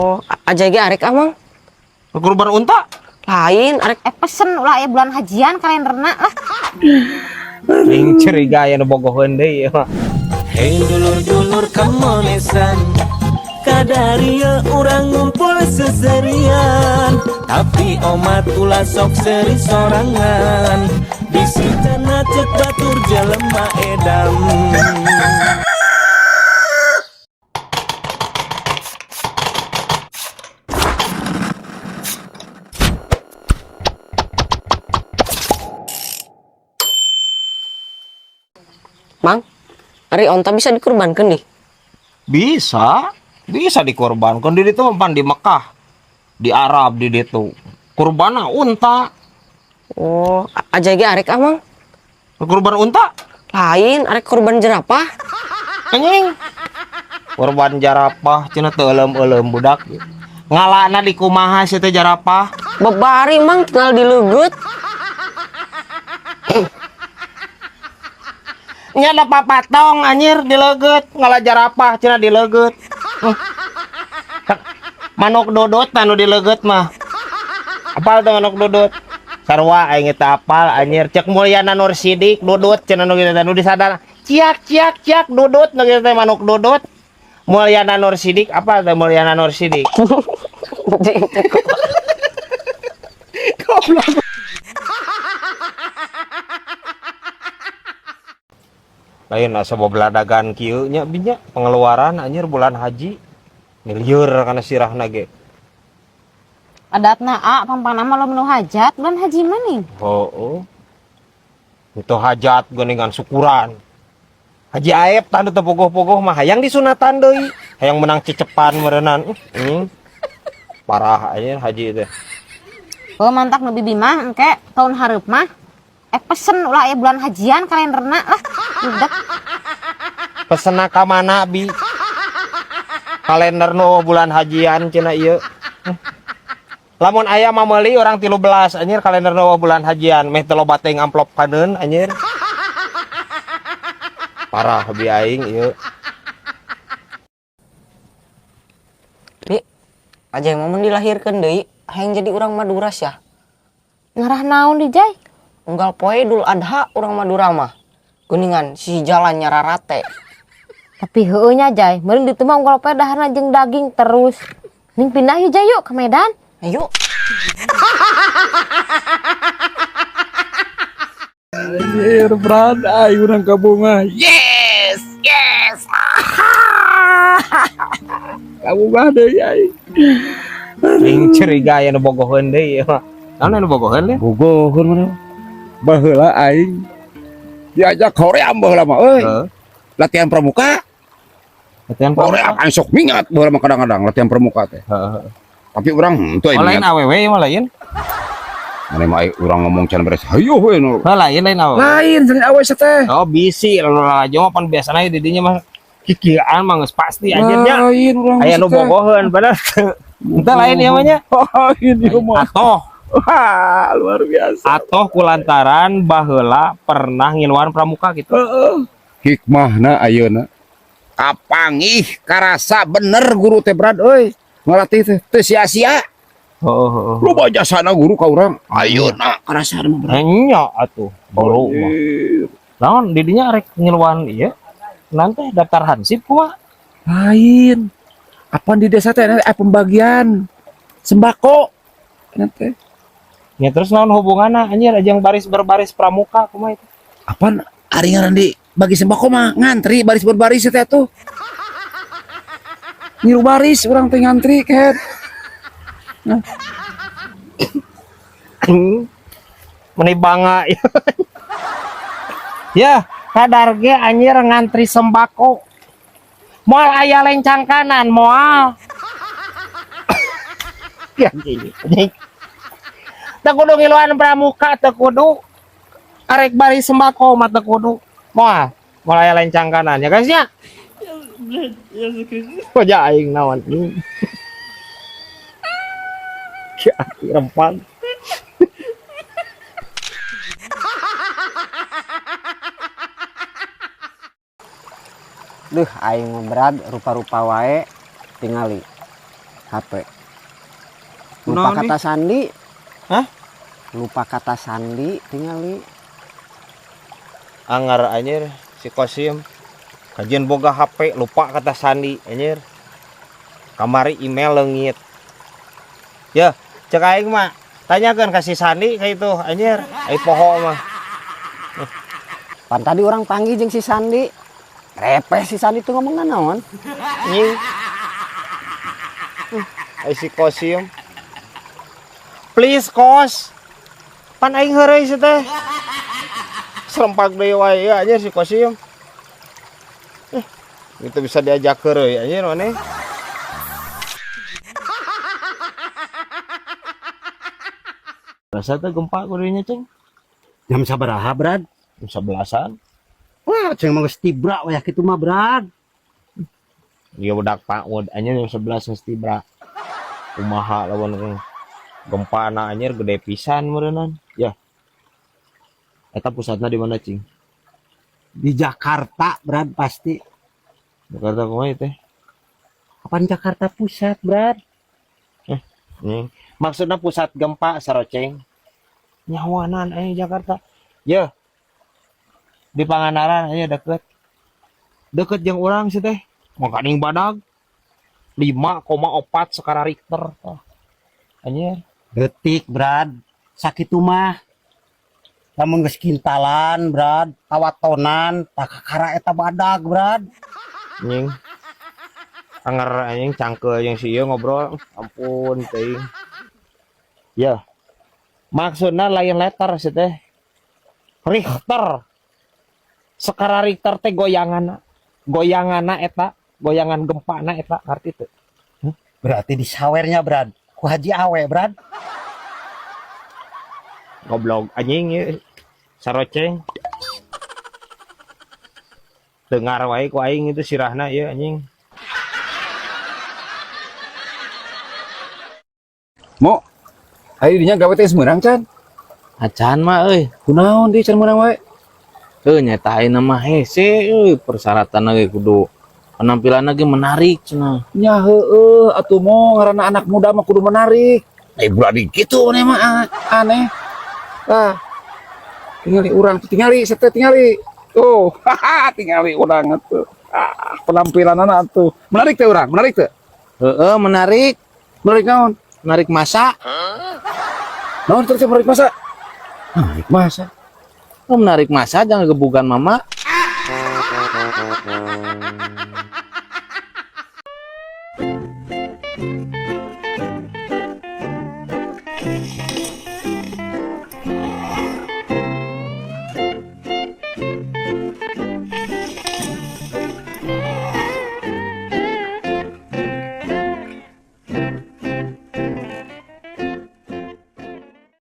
Oh, aja ge arek amang. Kurban unta? Lain arek Pesen ulah aya bulan hajian kalenderna lah. Aing curiga aya nu bogoheun deui ieu mah. Hei dulur-dulur kamonesan, kadaria urang ngumpul seserian. Tapi omat ulah sok seri sorangan. Bisi cenah cek batur jelema edam. Mang, ari onta bisa dikurbankan deh. Bisa, bisa dikorbankan di ditu pan di Mekah, di Arab di ditu. Kurbana unta. Oh, aja ge arek amang. Kurban unta? Lain arek kurban jerapah. Anjing. Kurban jarapah cenah teu euleum-euleum budak. Ngalana di kumaha sia teh jarapah? Babari mang tinggal dileugeut. Nya ada papatong anjir dileugeut, ngala jarapah cenah dileugeut. Manuk dodot anu dileugeut mah. Apal teh manuk dodot? Sarua aing teh apal anjir. Cek Mulyana Nur Sidik dodot cenah nu kitu teh nu disadar. Ciak ciak ciak dodot nu kitu teh manuk dodot. Mulyana Nur Sidik apal teh Mulyana Nur Sidik? Goblok. Lain asa bobeladagan kieu nya binya pengeluaran anjir bulan haji milieur kana sirahna ge. Adatna a pangpangna mah lo nu hajat bulan haji mah nih. Heueuh. Itu hajat geuningan syukuran. Haji Aep tah nu teu pogoh-pogoh mah hayang disunatan deui, hayang menang cecepan meureunnan. Parah anjir haji teh. Oh mantak nu bibi mah engke tahun hareup mah pesen ulah aya bulan hajian kalenderna lah. Udah. Pesena ka mana bi? Kalender nu bulan hajian cenah ieu. Lamun aya mah meuli urang 13 anjir kalender nu bulan hajian meh teu loba teuing amplop kaneun anjir. Parah bi aing ieu. Bi, aja yang momen dilahirkeun deui hayang jadi urang Madura sia. Ngarah naon di Jai? Unggal poe Idul Adha urang Madura mah. Geuningan si jalan nyararate. Tapi heueuh nya Jai, meureun ditu mah unggal poe daharna jeung daging terus. Ning pindah yuk Jai yuk ke Medan. Ayo. Anjir, berat aing urang ka bunga. Yes, yes. Kabungah deui aing. Aing curiga aya nu bogoheun deui ieu mah. Naon anu bogoheun deui? Bogoheun mah. Baheula aing diajak hoream baheula mah euy. Heeh. Latihan pramuka. Latihan pramuka. Hoream aing sok mingat baheula mah kadang-kadang latihan pramuka teh. Heeh. Tapi urang henteu Oh, lain awewe ieu mah lain. Mana mah urang ngomong can beres hayoh we nu. Heuh, lain lain awewe. Lain sering awewe teh. Oh bisi lalu lalajo mah pan biasana di dinya mah kikieuan mah geus pasti anjir nya. Lain urang Aya nu bogoheun bener. Henteu lain ieu mah nya. Lain ieu mah. Atoh. Wah, luar biasa. Atoh kulantaran baheula pernah ngiluan pramuka gitu. Heeh. Hikmahna ayeuna kapangih karasa bener guru teh brad euy. Ngalatih teh teu sia-sia. Heeh heeh. Loba jasana guru ka urang. Ayeuna karasa mah brad. Nya atuh guru mah. Naon di dinya rek ngiluan ieu? Nanti daftar hansip kumaha? Lain. Apaan di desa teh pembagian sembako nanti. Ya terus naon hubunganna anjir ajang baris berbaris pramuka kumaha itu? Apaan ari ngaran di bagi sembako mah ngantri baris berbaris teh tuh. Ngiru baris urang teh ngantri kehet. Nah. Meni bangga. Ya, kadar ge anjir ngantri sembako. Moal aya lencang kanan, moal. Ya gini. Teu kudu ngiluan pramuka, teu kudu arek baris sembako mah teu kudu. Moal, moal aya lencang kanan ya guys nya. Wajah aing naon. Ya, rempan. Duh, aing mah berat rupa-rupa wae tingali. HP. Lupa Kunaon, kata sandi. Hah? Lupa kata sandi tingali. Angar anjir si Kosim. Kajian boga HP lupa kata sandi anjir. Kamari email leungit. Ya, cek aing mah tanyakeun ka si Sandi ka itu anjir. Ai poho mah. Pan tadi orang panggil jeung si Sandi. Repeh si Sandi tuh ngomong naon? Anjing. Ai si Kosim. Please Kos. Pan aing heureuy si teh. Serempak deui wae ya anjir si Kosim. Itu bisa diajak heureuy anjir maneh. Rasa teh gempa kudunya ceng. Jam sabaraha, Brad? Jam 11-an. Wah, ceng mah geus tibra wayah kitu mah, Brad. Iya budak PAUD anjir jam 11 geus tibra. Kumaha lamun gempa na anjir gede pisan meureunnan. Ya. Eta pusatna di mana cing? Di Jakarta, Brad, pasti. Jakarta kumaha teh? Kapan Jakarta Pusat, Brad? Anjing. Maksudna pusat gempa saroceng. Nyawanan aya Jakarta. Ya. Di Pangandaran aya deket. Deket jeung urang sih teh. Makaning badag 5,4 skala Richter. Tah. Anjir. Detik, Brad. Sakitu mah. Lamun geus kintalan, Brad, tawatonan, tak kakara eta badag, Brad. Anjing. Anger anjing cangkeul jeung si ieu ngobrol. Ampun teuing. Ya. Maksudna lain letter sih teh. Richter. Skala Richter teh goyanganna. Goyanganna eta, goyangan gempana eta ngarti teu? Berarti disawernya, Brad. Ku Haji Awe, Brad. Goblok anjing ieu. Saroceng. Dengar wae ku aing itu sirahna ieu anjing. Mo, ayo dinya gawe teh meunang can. Acan mah euy. Kunaon deui can meunang wae? Heuh nyata ayeuna mah hese euy persyaratan ge kudu penampilan ge menarik cenah. Nya heueuh atuh mo ngaranna anak muda mah kudu menarik. Eh berani kitu maneh mah aneh. Ah. Tingali urang tuh tingali sete tingali. Tuh, haha tingali urang atuh. Ah, penampilanana atuh. Menarik teh urang, menarik teh. Heeh menarik, Menarik naon? Menarik masa. Naon terus menarik masa? Menarik masa. Oh, menarik masa jangan gebugan mama.